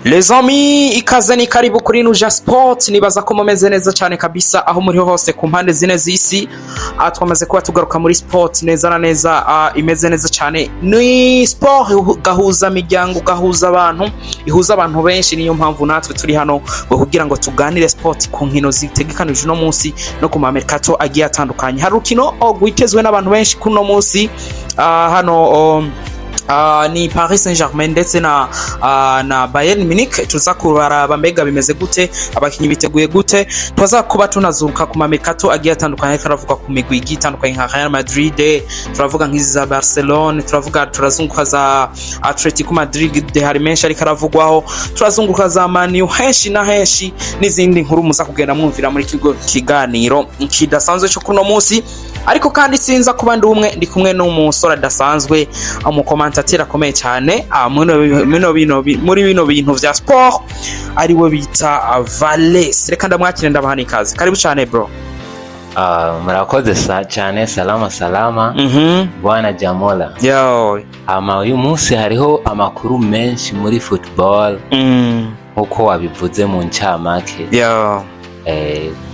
Les amis, ikaze ni karibu kuri Nuja Sport. Nibaza ko mumeze neza cyane kabisa aho muri hose ku mpande zine z'isi. Twamaze kuba tugaruka muri sport neza na neza, imeze neza cyane. Ni sport gahuza miryango, gahuza abantu, ihuza abantu benshi. Niyo mpamvu natwe turi hano ngo kugira ngo tuganire sport ku nkino zitegekanijwe uno munsi no ku mamercato agiye atandukanye. Hari urukino rwitezwe n'abantu benshi kuno munsi, hano ni Paris Saint-Germain ndetse na Bayern Munich. Tuza kubaraba mbega bimeze gute, abakinyi biteguye gute. Tuza kuba tunazuka ku mamercato agiye atandukanye, turavuga ku migwi igiye itandukanye nka Real Madrid, turavuga nk'izi za Barcelone, turavuga, turazunguka za Atletico Madrid, hari menshi ariko aravugwaho, turazunguka za Man U henshi na henshi n'izindi nkuru muza kugenda mwumvira muri kigo kiganiro kidasanzwe cyo kuno munsi. Ariko kandi sinza kuba ndi umwe, ndi kumwe n'umusore adasanzwe, umucommentateur akomeye cyane muri bino bintu vya sport, ariwe bita Vales. Reka ndamwakire, ndabaha ikaze. Karibu cyane, bro. Murakoze cyane. Salama salama. Bwana Jamola. Yo. Ama uyu munsi hariho amakuru menshi muri football, nkuko wabivuze mu ncamake. Yo.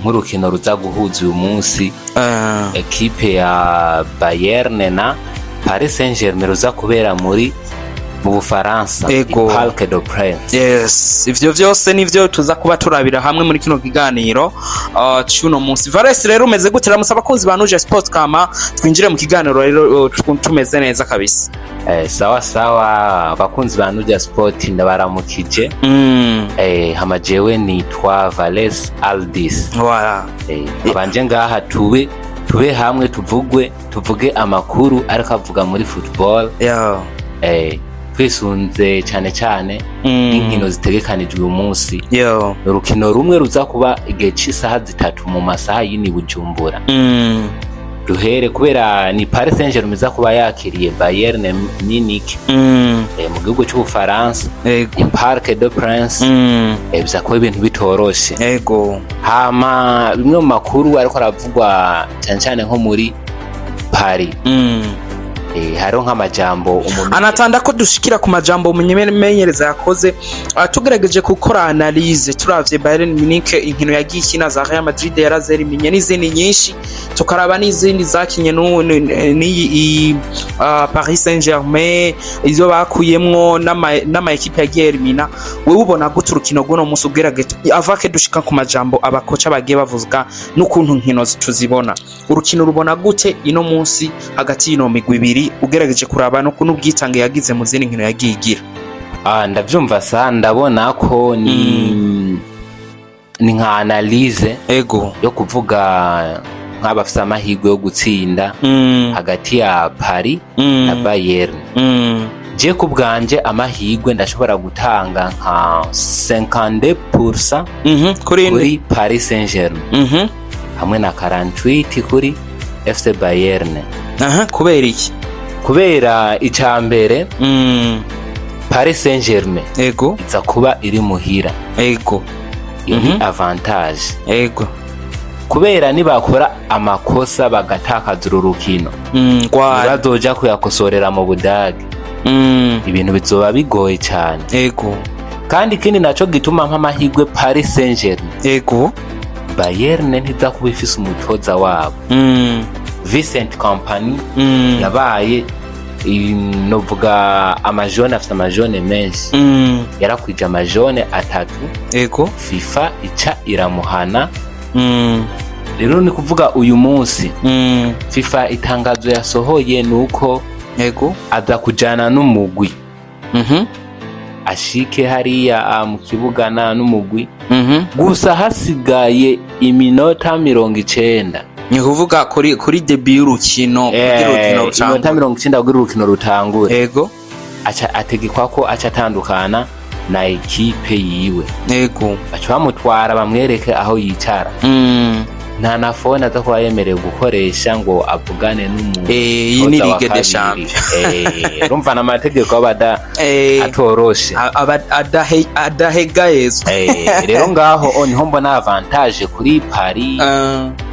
Nk'urukino ruza guhuza uyu munsi ekipe ya Bayern na Paris Saint-Germain ruza kubera mu Bufaransa, Ego. i Parc des Princes. Yes, ivyo vyose nivyo tuza kuba turabira hamwe muri kino kiganiro c'uno munsi. Vales, rero umeze gute? Ramusaba abakunzi ba Nuje Sport kama twinjire mu kiganiro rero, tumeze neza kabisa. Sawa sawa, abakunzi ba Nuja Sport ndabaramukije. Hama jewe nitwa Vales Aldis. Voilà. Abanje ngaha tube hamwe tuvuge amakuru ariko avuga muri football, twisunze cyane cyane inkino zitegekanijwe uyu munsi. Ni urukino rumwe ruza kuba igihe cy'isaha 3 mu masaha y'ini Bujumbura. Duhere kubera ni Paris Saint-Germain iza kuba yakiriye Bayern Munich mu gihugu cy'Ubufaransa, i Parc des Princes. Biza kuba ibintu bitoroshe. Hama bimwe mu makuru ariko aravugwa cyane cyane nko muri Paris, hariho nk'amajambo anatanda ko dushikira ku majambo umumenyereza yakoze. Tugerageje gukora analyse, turavye Bayern Munich inkino yagiye ikina za Real Madrid yarazeriminye n'izindi nyinshi, tukaraba n'izindi zakinye n'iyi Paris Saint-Germain, izo bakuyemwo n'ama ekipe yagiye elimina, wewe ubona gute urukino rw'uno munsi ugerageje avake dushika ku majambo abakoca bagiye bavuga n'ukuntu nkino tuzibona? Urukino rubona gute ino munsi hagati y'ino migwi ibiri, ugerageje kuraba no n'ubwitange yagize mu zindi nkino yagiye igira? Ndavyumva sa ndabona ko ni nka analyse yo kuvuga nk'abafise amahirwe yo gutsinda hagati ya Paris na Bayern. Je ku bwanje amahirwe ndashobora gutanga nka 52% Kuri inde? kuri Paris Saint-Germain hamwe na 48 kuri FC Bayern. Aha, kubera iki? Kubera ica mbere, Paris Saint-Germain iza kuba iri muhira. Iyo ni avantage. Kubera nibakora amakosa bagatakaza uru rukino, bazoja kuyakosorera mu Budage, ibintu bizoba bigoye cyane. Kandi ikindi naco gituma nk'amahirwe Paris Saint-Germain, Bayern ntiza kuba ifise umutoza wabo Vincent Kompany. Yabaye novuga amajone, afite amajone menshi. Yarakwije amajone atatu. FIFA ica iramuhana. Rero ni kuvuga uyu munsi FIFA itangazo yasohoye ni uko aza kujana n'umugwi, ashike hariya mu kibuga n'umugwi, gusa hasigaye iminota 90. Ni kuvuga kuri début y'urukino kugira urukino Iminota rutangure. 90 kugira urukino rutangure. Aca ategekwa ko aca atandukana na ekipe yiwe. Baca bamutwara bamwereke aho yicara. Nta na phone aza kuba yemerewe gukoresha ngo avugane n'umuntu. Iyi ni Ligue des Champions. Urumva n'amategeko aba atoroshe. Aba adahegayezwa. Rero ngaho niho mbona avantage kuri Paris.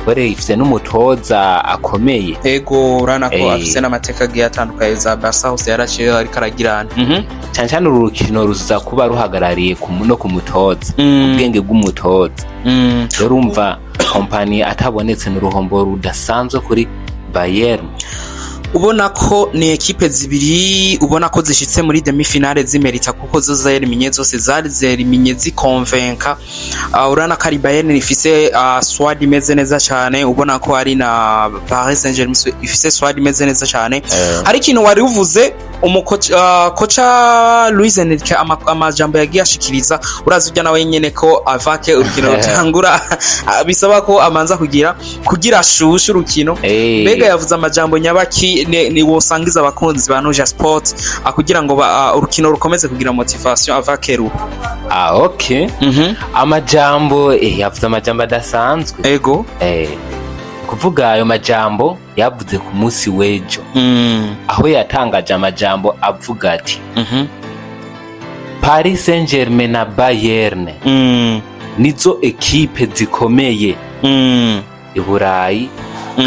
Kubera ifise n'umutoza akomeye. Ego, urabona ko afise n'amateka agiye atandukanye za Barca hose yaraciye ariko aragirana. Cyane cyane uru rukino ruza kuba ruhagarariye no ku mutoza, ubwenge bw'umutoza. Rero urumva Kompany atabonetse ni uruhombo rudasanzwe kuri Bayern. Ubona ko ni ekipe zibiri ubona ko zishitse muri demi-finale zimerita, kuko zo zeriminye zose zari zeriminye zikonvenka. Urabona ko ari Bayern ifise squad imeze neza cyane, ubona ko ari na Paris Saint-Germain ifise squad imeze neza cyane. Hari ikintu wari uvuze, umukoca koca Luis Enrique, amajambo yagiye ashikiriza, urazi ujya nawe nyene ko avake urukino rutangura bisaba ko amanza kugira ashushe urukino. Mbega yavuze amajambo nyabaki ni wosangiza abakunzi ba Nuja Sport kugira ngo urukino rukomeze kugira motivation avake ruba? Ah, okay. Amajambo, yavuze amajambo adasanzwe. Kuvuga ayo majambo yavuze ku munsi w'ejo, aho yatangaje amajambo avuga ati: "Paris Saint-Germain na Bayern nizo ekipe zikomeye i Burayi,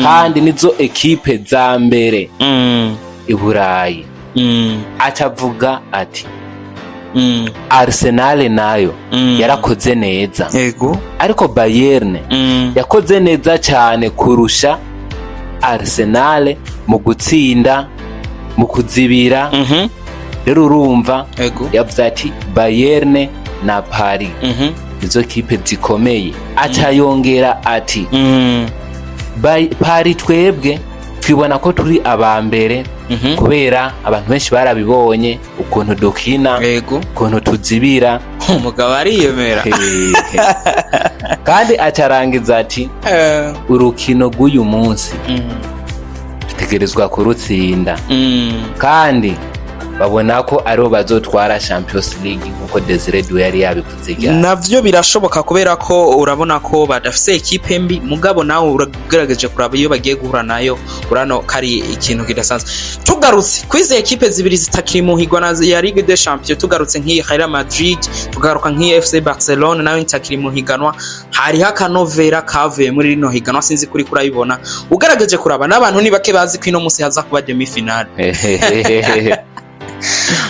kandi nizo ekipe za mbere i Burayi." Acavuga ati: "Arsenal nayo yarakoze neza, ariko Bayern yakoze neza cyane kurusha Arsenal mu gutsinda, mu kuzibira." Rero urumva yavuze ati Bayern na Paris nizo kipe zikomeye. Aca yongera ati: "Paris twebwe twibona ko turi aba mbere, kubera abantu benshi barabibonye ukuntu dukina, ukuntu tuzibira." Umugabo ariyemera. Kandi acarangiza ati: "Urukino rw'uyu munsi dutegerezwa kurutsinda." Kandi babona ko aribo bazotwara Champions League, nkuko Desire Doué yari yabivuze ryari. Navyo birashoboka, kubera ko urabona ko badafise ekipe mbi, mugabo nawe uragerageje kuraba iyo bagiye guhura nayo, urano kari ikintu kidasanzwe. Tugarutse kwizi ekipe zibiri zitakiri mu higwa ya Ligue des Champions, tugarutse nk'iyi Real Madrid, tugaruka nk'iyi FC Barcelona nayo itakiri mu higanwa, hariho akanovera kavuye muri rino higanwa. Sinzi kuri kurabibona, ugaragaje kuraba n'abantu ni bake bazi ko ino musi haza kuba demi finale.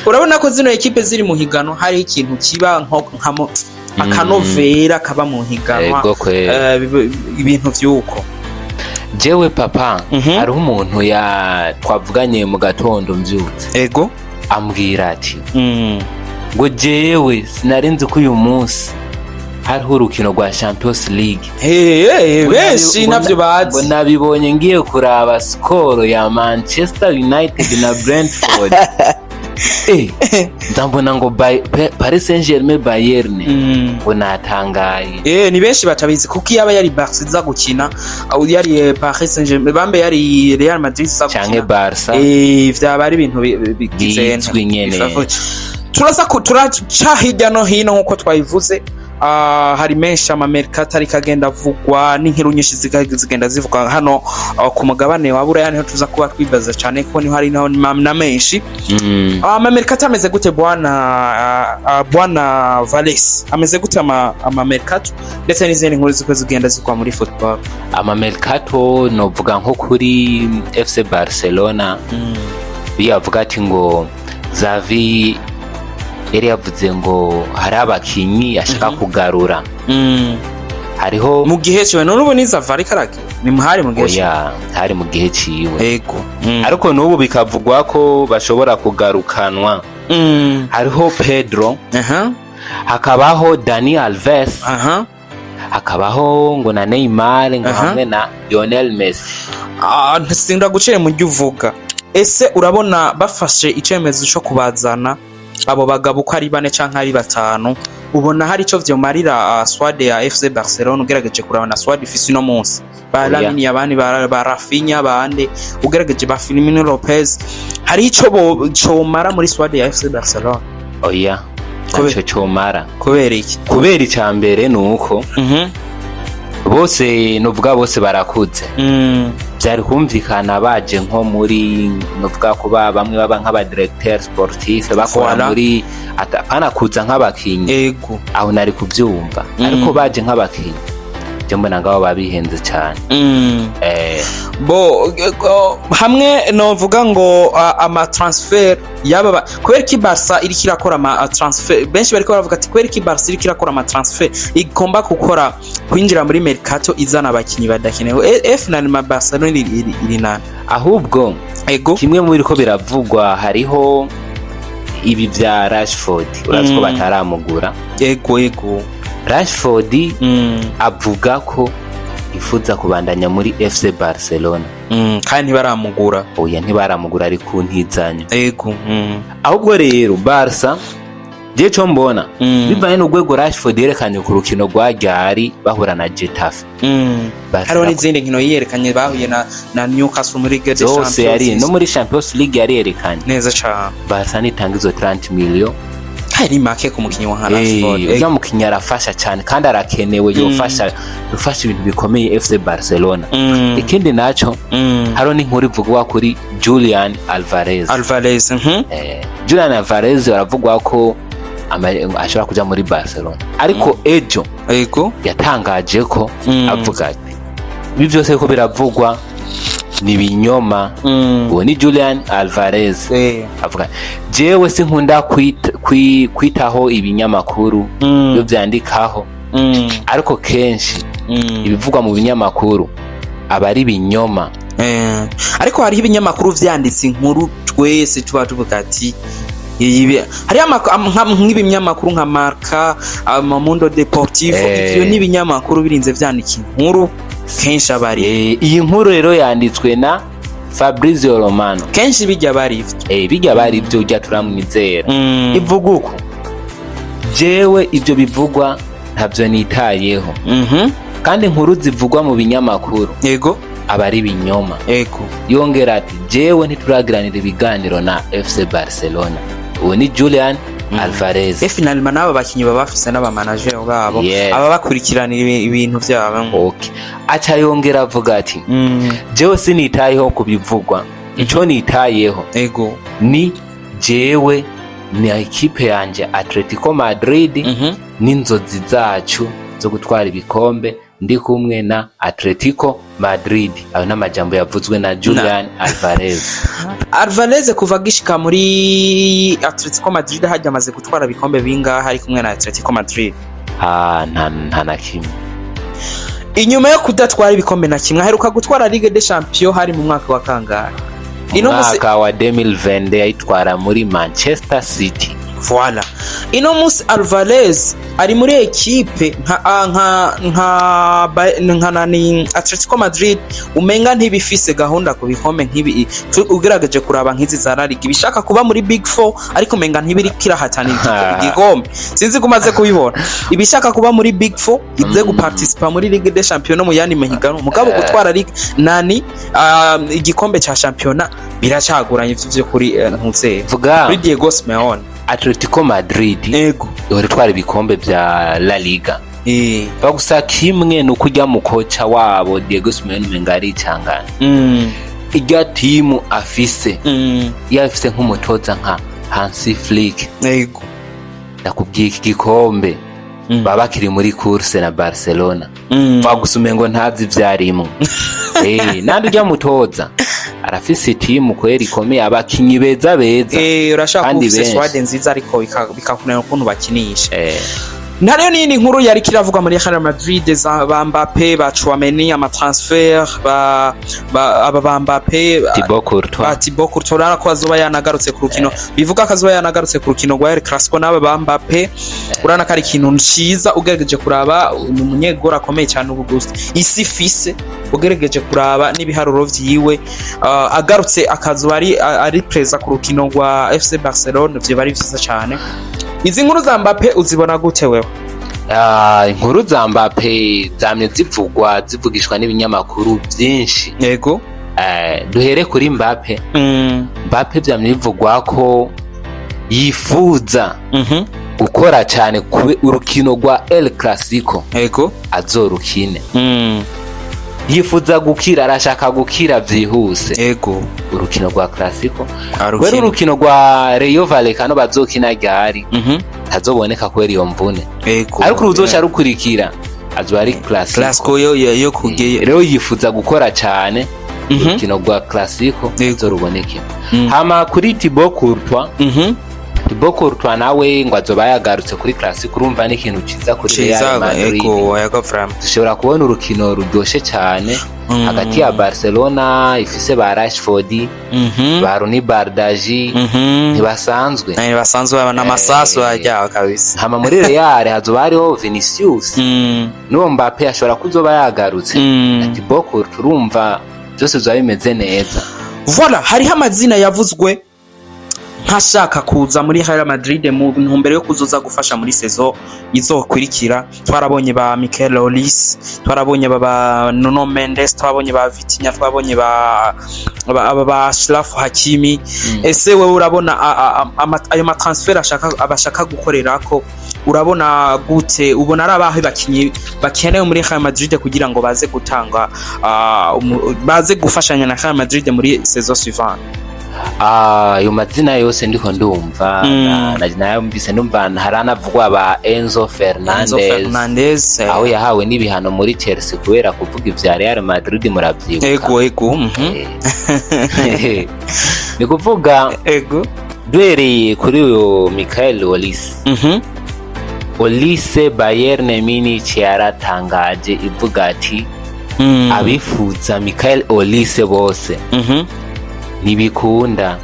Urabona ko zino ekipe ziri mu higanwa hari ikintu kiba nko nkamo akanovera kaba mu higanwa. Ego kweli. Ibintu vy'uko. Jewe papa, hariho umuntu ya twavuganye mu gatondo mbyutse, ambwira ati ngo jewe sinari nzi ko uyu munsi hariho urukino rwa Champions League. Hey, benshi navyo Ngo bazi. nabibonye ngiye kuraba score ya Manchester United na Brentford. Ndambona ngo Paris Saint-Germain Bayern, ngo natangaye. Ni benshi batabizi, kuko iyo aba yari Barca iza gukina, aho yari Paris Saint-Germain bambe yari Real Madrid iza canke gukina, Barca, vyaba ari ibintu bigize. Bizwi nyene. Turaza ku turaca hirya no hino nkuko twabivuze. Hari menshi ama mercato ariko agenda avugwa n'inkuru nyinshi zigenda zivugwa hano ku mugabane wa Buraya. Niho tuza kuba twibaza cyane ko niho hari na menshi. Ama mercato ameze gute, bwana bwana Vales? Ameze gute ama mercato ndetse n'izindi nkuru ziko zigenda zigwa muri football? Ama mercato novuga nko kuri FC Barcelona, iyo avuga ati ngo Xavi yari yavuze ngo hari abakinyi ashaka kugarura, hariho Mu gihe ciwe none ubu ni Xavi ariko aragira ni muhari mu gihe ciwe? Oya, hari mu gihe ciwe. Ego. Ariko n'ubu bikavugwa ko bashobora kugarukanwa. Hariho Pedro, hakabaho Dani Alves, hakabaho ngo na Neymar, ngo hamwe na Lionel Messi. Ah, sinda gucire mu byo uvuga. Ese urabona bafashe icemezo cyo kubazana abo bagabo uko ari bane canke ari batanu, ubona hari ico vyomarira squad ya FC Barcelona, ugerageje kuraba na squad ifise uno munsi ba Oya. Lamine Yamal, ba Raphinha, bande, ugerageje ba Fermin Lopez, hari ico bo comara muri squad ya FC Barcelona? Oya, ntaco comara. Kubera iki? Kubera ica mbere ni uko bose, nuvuga bose barakuze. Byari kumvikana baje nko muri, nuvuga kuba bamwe baba nk'aba directeur sportif bakora muri apana kuza nk'abakinyi. Aho nari kubyumva, ariko baje nk'abakinyi Je mbona ngabo babihenze cyane. Bo hamwe novuga ngo ama transfer yaba kubera ko Barca iriko irakora ama transfer, benshi bariko baravuga ati kubera ko Barca iriko irakora ama transfer, igomba gukora kwinjira muri mercato izana abakinyi badakenewe. Finalement Barcelona iri nani? Ahubwo kimwe mu biriko biravugwa, hariho ibi vya Rashford, urazi ko bataramugura. Ego ego. Rashford avuga ko yifuza kubandanya muri FC Barcelona. Kandi ntibaramugura. Oya, ntibaramugura, ari ku ntizanyo. Ego. Ahubwo rero Barca, je co mbona, bivanye n'urwego Rashford yerekanye ku rukino rwa ryari bahura na Getafe, Barca Hariho n'izindi nkino yiyerekanye, bahuye na Newcastle muri Ligue des zose yari Champions. No muri Champions League yarerekanye. Neza cane. Barca nitanga izo 30 million. Kandi ni make ku mukinyi wa nka Rashford. Urya mukinyi arafasha cyane kandi arakenewe, yofasha ibintu bikomeye FC Barcelona. Ikindi naco, hariho n'inkuru ivugwa kuri Julian Alvarez. Alvarez. Julian Alvarez baravugwa ko ashobora kuja muri Barcelona, ariko ejo yatangaje ko avuga ati ibi byose ko biravugwa ni ibinyoma. Uwo ni Julian Alvarez. Avuga: "Jewe sinkunda kwitaho ibinyamakuru iyo vyandikaho, ariko kenshi ibivugwa mu binyamakuru aba ari ibinyoma." Ariko hariho ibinyamakuru vyanditse inkuru twese tuba tuvuga ati hariho nk'ibinyamakuru nka Marca, ama Mundo Deportivo. Ivyo ni ibinyamakuru birinze vyandika inkuru, kenshi aba ari Iyi nkuru rero yanditswe na Fabrizio Romano. Kenshi bijya bari ivyo. Bijya bari ibyo, ujya turamwizera. Ivuga uko: "Jewe ibyo bivugwa ntabyo nitayeho, kandi inkuru zivugwa mu binyamakuru aba ari ibinyoma." Yongera ati: "Jewe ntituragiranira ibiganiro na FC Barcelona." Uwo ni Julian Alvarez. Finalement n'aba bakinyi baba bafise n'aba manager babo, aba bakurikiranira ibintu vyabo. Okay. Aca yongera avuga ati: "Jewe sinitayeho ku bivugwa, ico nitayeho ni jewe, ni ekipe yanje Atletico Madrid n'inzozi zacu zo gutwara ibikombe ndi kumwe na Atletico Madrid." Ayo n'amajambo yavuzwe na Julian Alvarez. Alvarez kuva agishika muri Atletico Madrid hajya amaze gutwara ibikombe bingahe ari kumwe na Atletico Madrid? Ah, nta na kimwe. Inyuma yo kudatwara ibikombe na kimwe, aheruka gutwara Ligue des Champions hari mu mwaka wa kangahe? Ino musi Umwaka wa 2020 yayitwara muri Manchester City. Voilà, ino musi Alvarez ari muri ekipe nka ah, nka nka nka nani, Atletico Madrid, umenga ntibifise gahunda ku bikombe nk'ibi. Ugerageje kuraba nk'izi za La Liga, ibishaka kuba muri Big Four, ariko umenga ntibiri kirahatanira igikombe. Sinzi ko umaze kubibona, ibishaka kuba muri Big Four, ize guparticipa muri Ligue des Champions no mu yandi mahiganwa, mugabo gutwara Ligue nani, igikombe ca championnat biracaguranye. Ivyo vyo kuri ntuzeye Vuga. kuri Diego Simeone. Atletico Madrid ihora itwara ibikombe vya La Liga. Bagusa kimwe ni uko ujya mu koca wabo Diego Simeone umenga aricangana. Irya timu afise, iyo afise nk'umutoza nka Hansi Flick, ndakubwiye, iki gikombe baba bakiri muri course na Barcelona. Bagusa umengo ntazi ivyarimwo. Nandi ujya mutoza arafise timu kweri ikomeye, abakinyi beza beza. Urashaka kuba Kandi ufise benshi. squad nziza, ariko bikakunanira ukuntu bakinisha. Ntariyo niyindi nkuru yari kiravugwa muri Real Madrid za ba Mbappe, ba Tchouameni, ama transfer ba aba ba Mbappe, Thibaut Courtois. Ba Thibaut Courtois, urabona ko azoba yanagarutse ku rukino, bivuga ko azoba yanagarutse ku rukino rwa El Clasico n'aba ba Mbappe. Urabona ko ari ikintu ciza, ugerageje kuraba ni umunyegoro akomeye cyane ubu gusa isi ifise, ugerageje kuraba n'ibiharuro vyiwe, agarutse akazoba ari preza ku rukino rwa FC Barcelona, vyoba ari vyiza cyane. Izi nkuru za Mbappe uzibona gute wewe? Inkuru za Mbappe zamye zivugwa, zivugishwa n'ibinyamakuru byinshi. Duhere kuri Mbappe. Mbappe vyamye bivugwa ko yifuza gukora cyane kube urukino rwa El Clasico azorukine. Yifuza gukira, arashaka gukira vyihuse. Urukino rwa Clasico Arukina. kubera urukino rwa Rayo Vallecano bazokina ryari, ntazoboneka kubera iyo mvune. Ariko uruzoca rukurikira Azoba ari Clasico. Clasico yo kugiye. Rero yifuza gukora cyane urukino rwa Clasico azoruboneke. Hama kuri Thibaut Courtois, Thibaut Courtois nawe ngo azoba yagarutse kuri Clasico. Urumva ni ikintu ciza kuri Real Ciza. Madrid. Ego, yego, vraiment. Dushobora kubona urukino ruryoshe cyane hagati ya Barcelona ifise ba Rashford, ba Roony Bardghji, ntibasanzwe. Basanzwe baba n'amasasu ajyaho kabisa. Hama muri Real hazoba hariho Vinicius n'uwo Mbappe ashobora kuzoba yagarutse na Thibaut Courtois. Urumva byose bizoba bimeze neza. Voilà, hariho amazina yavuzwe nk'ashaka kuza muri Real Madrid mu ntumbero yo kuzoza gufasha muri saison izokurikira. Twarabonye ba Mikel Olise, twarabonye ba Nuno Mendes, twabonye ba Vitinha, twabonye ba Achraf Hakimi. Ese wewe urabona ayo matransfer ashaka abashaka gukorerako, urabona gute? Ubona ari abahe bakinyi bakenewe muri Real Madrid kugira ngo baze gutanga baze gufashanya na Real Madrid muri saison suivante? Ah, ayo mazina yose ndiko ndumva, nayumvise, ndumva haranavugwa ba Enzo Enzo Fernandez, Fernandez, aho yahawe n'ibihano muri Chelsea kubera kuvuga ivya Real Madrid, muravyibuka. Ego. Ni kuvuga duhereye kuri uyu Michael Olise, Olise, Bayern Munich yaratangaje ivuga ati abifuza Michael Olise bose ntibikunda,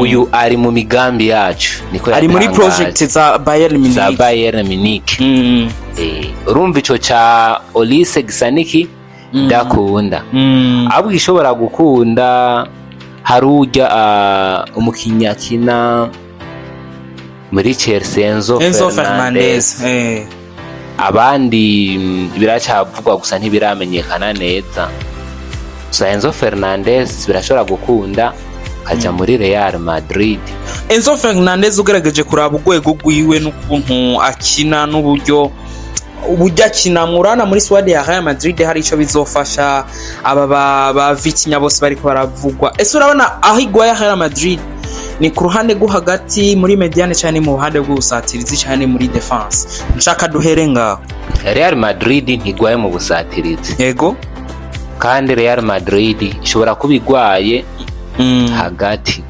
uyu ari mu migambi yacu, niko Ari muri yatangaje. project za Bayern Za Munich. Bayern Munich. Urumva ico ca Olise gisa niki ndakunda, ahubwo ishobora gukunda hari urya umukinyi akina muri Chelsea, Enzo, Enzo Fernandez. Fernandez. Abandi biracavugwa gusa ntibiramenyekana neza. Gusa Enzo Fernandez birashobora gukunda kaja muri Real Madrid. Enzo Fernandez, ugerageje kuraba urwego rwiwe n'ukuntu akina n'uburyo uburyo akina murana muri squad ya Real Madrid, hari ico bizofasha aba ba Vitinha bose bariko baravugwa? Ese urabona aho igwaye Real Madrid ni ku ruhande rwo hagati muri médiane, cyane mu ruhande rw'ubusatirizi, cyane muri défense? Nshaka duhere ngaho. Real Madrid ntigwaye mu busatirizi. Kandi Real Madrid ishobora kuba igwaye hagati.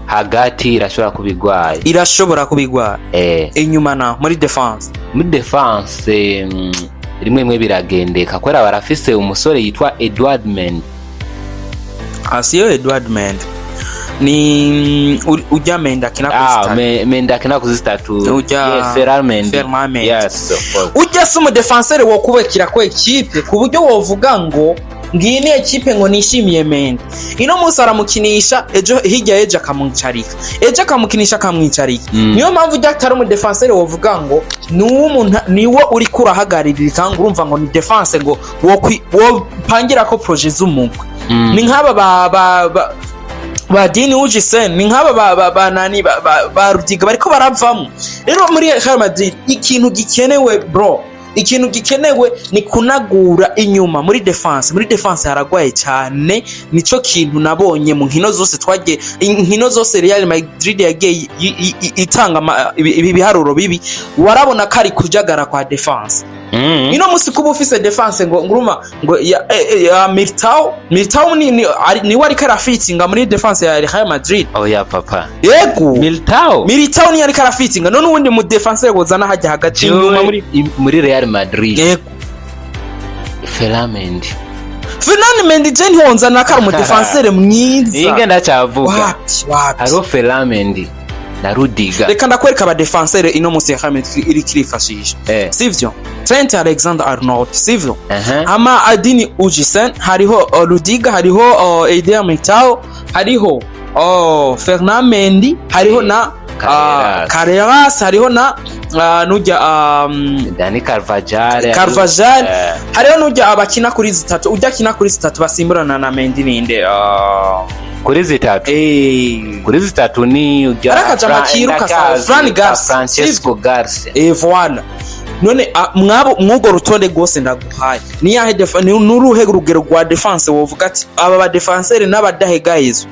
Hagati irashobora kuba igwaye. Irashobora kuba igwaye. Inyuma na muri défense? Muri défense rimwe rimwe biragendeka kubera barafise umusore yitwa Edouard Mendy. Asiyo Edouard Mendy ni ujya Mendy akina kuri Ah, stade. Mendy akina kuri zitatu. Ujya Yes, Ferland Mendy. Ferland Mendy. Yes, of course. Ujya si umudéfenseur wo kubakira ko ekipe ku buryo wovuga ngo ngiyi ni ekipe ngo nishimiye Mendy. Ino munsi aramukinisha, ejo hirya ejo akamwicarika, ejo akamukinisha akamwicarika. Niyo mpamvu ujya atari umudéfenseur wovuga ngo ni uw'umuntu niwo uri kurahagarira ngo urumva ngo ni défense ngo wopangira ko projet z'umugwi. Ni nk'aba ba Dean Huijsen, ni nk'aba ba nani ba Rudiga bariko baravamo. Rero muri Real Madrid ikintu gikenewe, bro, ikintu gikenewe ni kunagura inyuma muri défense. Muri défense haragwaye cyane. Nico kintu nabonye mu nkino zose twagiye, inkino zose Real Madrid yagiye itanga ibi biharuro bibi, warabona ko ari kujagara kwa défense. Ino musi kuba ufise défense ngo nguruma ngo ya Militao ni niwe ariko arafitinga muri défense ya Real Madrid. Oya papa. Yego. Militao. Militao niyo ariko arafitinga. None uwundi mu défenseur wozana hajya hagati inyuma muri Muri Real Madrid. Yego. Ferland Mendy. Ferland Mendy je ntiwonzana ko ari umu défenseur mwiza. Inge ndacyavuga. Wapi, wapi. Hariho Ferland Mendy na Rudiger. Reka ndakwereka abadéfenseur ino musi ya Real Madrid iriko irifashisha. Sivyo? Trent Alexander Arnold, sivyo? Aha. Ama Dean Huijsen, hariho Rudiger, hariho Eder Militao, hariho Ferland Mendy, hariho na Carreras. Carreras, hariho na nujya Dani Carvajal. Carvajal. Hariho nujya abakina kuri zitatu, ujya akina kuri zitatu basimburana na Mendy ninde? Kuri zitatu. Kuri zitatu ni ujya Ari akajama kiruka sa- Fran Garcia. Francisco Garcia. Voilà. None mwabo mwugo rutonde rwose ndaguhaye, ni yahe nuruhe rugero rwa défense wovuga ati aba ba défenseur n'abadahegayezwa?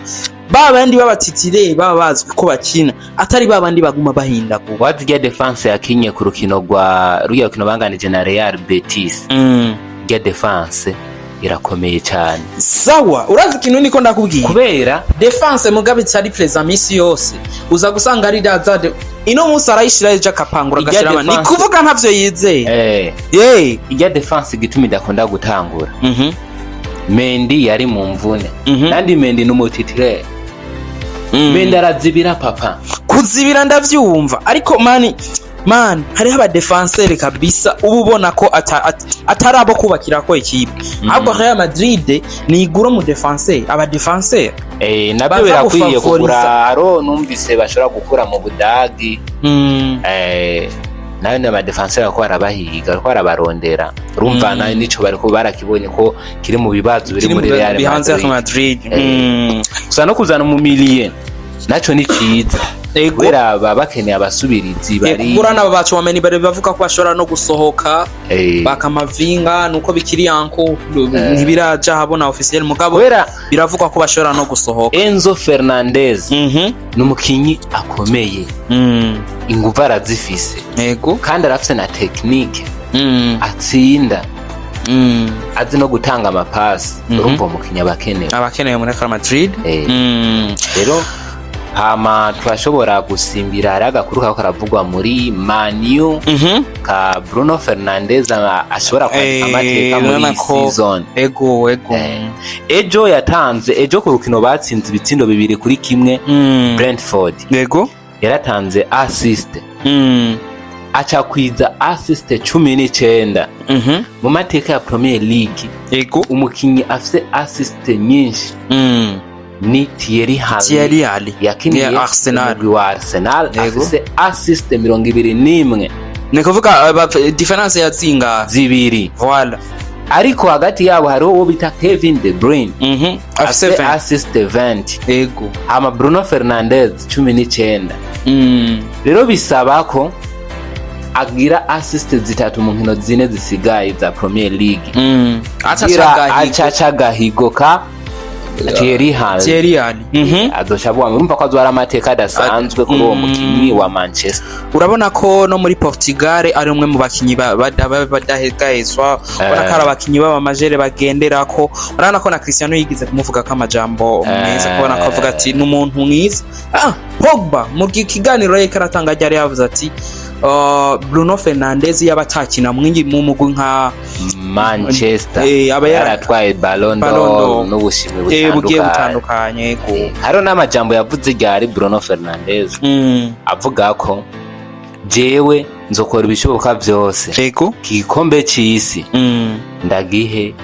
Ba bandi b'aba titulaires baba bazwi ko bakina, atari ba bandi baguma bahindagura. Wazi irya défense yakinye ku rukino rwa ruriya rukino banganije na Real Betis? Irya défense irakomeye cyane. Sawa, urazi ikintu niko ndakubwiye? Kubera Défense mugabe itari présent misi yose, uza gusanga ari zade ino munsi arayishira, ejo akapangura, Irya agashiramo, ni kuvuga ntavyo yizeye. Ye. Irya défense igituma idakunda gutangura, Mendy yari mu mvune, kandi Mendy ni umu titulaire. Mendy arazibira, papa. Kuzibira ndavyumva, ariko man, man, hariho aba défenseurs kabisa uba ubona ko atari abo kubakirako ikipe. Ahubwo Real Madrid nigura mu défenseur, aba défenseurs Nabyo baza birakwiye gufavoriza. Kugura haro numvise bashobora gukura mu Budagi. Nayo ni aba défenseurs bariko barabahiga, bariko barabarondera. Urumva, nayo nico bariko barakibonye ko kiri mu bibazo biri kiri muri Real bihanze Real Madrid. Madrid. Gusa no kuzana umu milieu naco ni ciza, kubera baba bakeneye abasubirizi bari Kugura n'aba ba Tchouameni bari bavuga ko bashobora no gusohoka, bakamavinga nuko bikiri yanko, ntibiraja habona officiel, mugabo kubera biravugwa ko bashobora no gusohoka. Enzo Fernandez ni umukinyi akomeye, inguvu arazifise, kandi arafise na technique, atsinda, azi no gutanga amapasi. Urumva umukinyi aba akenewe. Abakeneye muri Real Madrid. Rero hama turashobora gusimbira, hariho agakuru kako karavugwa muri Man U ka Bruno Fernandes, ashobora kwandika amateka muri Urabona iyi season. Ego. Ejo yatanze, ejo ku rukino batsinze ibitsindo 2-1 Brentford, yaratanze assist, aca kwiza assist 19 mu mateka ya Premier League. Umukinyi afise assist nyinshi ni Thierry Henry, Thierry Henry yakiniye ya Arsenal. umugwi wa Arsenal, afise assist 21. Ni kuvuga différence ya zinga? Zibiri. Voilà. Ariko hagati yabo hariho uwo bita Kevin De Bruyne, Afise afise 20. assist 20, hama Bruno Fernandes 19. Rero bisaba ko agira assist zitatu mu nkino zine zisigaye za Premier League, aca kugira agahigo. aca agahigo ka Thierry Henry. Thierry Henry. Azoca avuga ngo urumva ko azoba ari amateka adasanzwe kuri uwo mukinyi wa Manchester. Urabona ko no muri Portugal ari umwe mu bakinyi badahegahezwa, ubona ko ari abakinyi b'abamajere bagenderako. Urabona ko na Cristiano yigeze kumuvuga ko amajambo meza, kubona ko avuga ati ni umuntu mwiza. Pogba mu kiganiro yariko aratanga ryari yavuze ati Bruno Fernandes yaba atakina mwingi mu mugwi nka Manchester, aba yaratwaye Ballon Ballon d'Or d'Or. n'ubushimwe bugiye butandukanye. Butandukanye, yego. Hariho n'amajambo yavuze ryari Bruno Fernandes, avuga ko jewe nzokora ibishoboka vyose iki gikombe c'isi ndagihe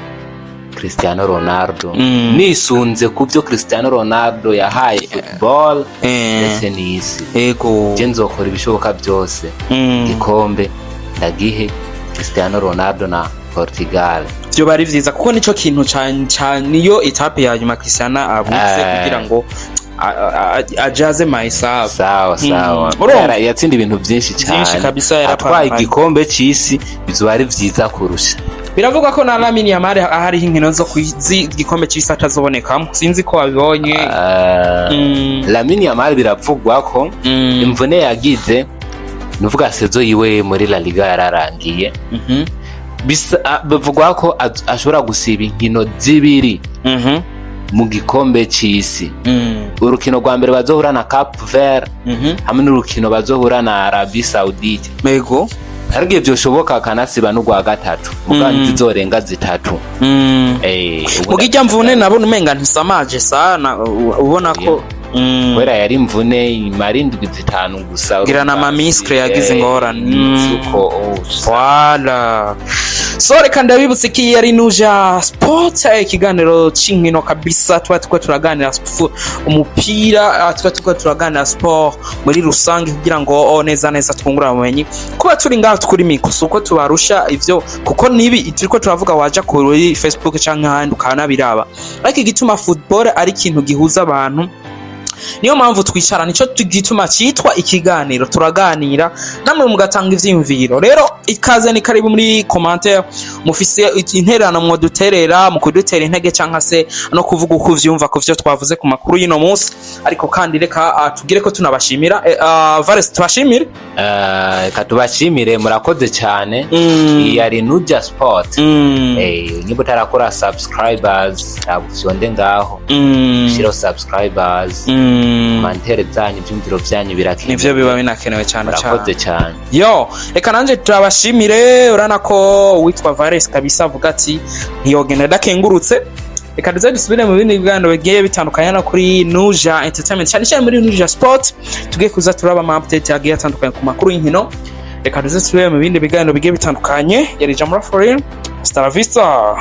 Cristiano Ronaldo, nisunze ku byo Cristiano Ronaldo yahaye football ndetse n'isi. Je nzokora ibishoboka byose, igikombe ndagihe Cristiano Ronaldo na Portugal. Vyoba ari vyiza, kuko nico kintu ca niyo étape ya nyuma Cristiano abutse kugira ngo ajaze mahesabu. Sawa sawa. Urumva? Yatsinda ibintu byinshi Vyinshi cyane, kabisa, atwaye yarapambanye. igikombe c'isi bizoba ari vyiza kurusha. Biravugwa ko na Lamine Yamal ahariho inkino zo z'igikombe c'isi atazobonekamo, sinzi ko wabibonye. Lamine Yamal biravugwa ko imvune yagize, nuvuga saison yiwe muri La Liga yararangiye. Bivugwa ko ashobora gusiba inkino zibiri mu gikombe c'isi, urukino rwa mbere bazohura na Cap Vert hamwe n'urukino bazohura na Arabie Saoudite. Hari igihe vyoshoboka akanasiba n'urwa gatatu, mugabo ntizizorenga zitatu. Muga irya mvune nabona umenga ntisamaje sana, ubona ko Kubera yari imvune imara indwi 5 gusa. Ngira na ma muscles yagize ingorane. Uko oh, Voilà. So reka ndabibutse ko iyi ari Nuja Sport, ikiganiro c'inkino kabisa. Tuba turiko turaganira umupira, tuba turiko turaganira sport muri rusange kugira ngo neza neza twungurane ubumenyi. Kuba turi ngaho kuri micro si uko tubarusha ivyo, kuko nibi turiko turavuga waja kuri Facebook canke ahandi ukanabiraba, ariko igituma football ari ikintu gihuza abantu. Niyo mpamvu twicara, nico gituma cyitwa ikiganiro, turaganira namwe mugatanga ivyiyumviro. Rero ikaze ni karibu muri commentaire, mufise intererano mwoduterera mu kudutera intege canka se no kuvuga uko uvyumva ku vyo twavuze ku makuru y'ino munsi. Ariko kandi reka tugire ko tunabashimira. Vares, tubashimire. Reka tubashimire, murakoze cyane. Iyi yari Nuja Sport. Niba utarakora subscribers, ntabwo ufyonde ngaho, shiraho subscribers. Commentaire zanyu, ivyumviro vyanyu birakenewe. Nivyo biba binakenewe cyane cyane. Murakoze cyane. Yo, reka nanje turabashimire. Urana ko uwitwa Vares kabisa avuga ati ntiyogenda adakengurutse. Reka duze dusubire mu bindi biganiro bigiye bitandukanye no kuri Nuja Entertainment, cyane cyane muri Nuja Sport. Tugiye kuza turaba ama update agiye atandukanye ku makuru y'inkino. Reka duze dusubire mu bindi biganiro bigiye bitandukanye. Yari Jamura Foreign. Hasta la vista.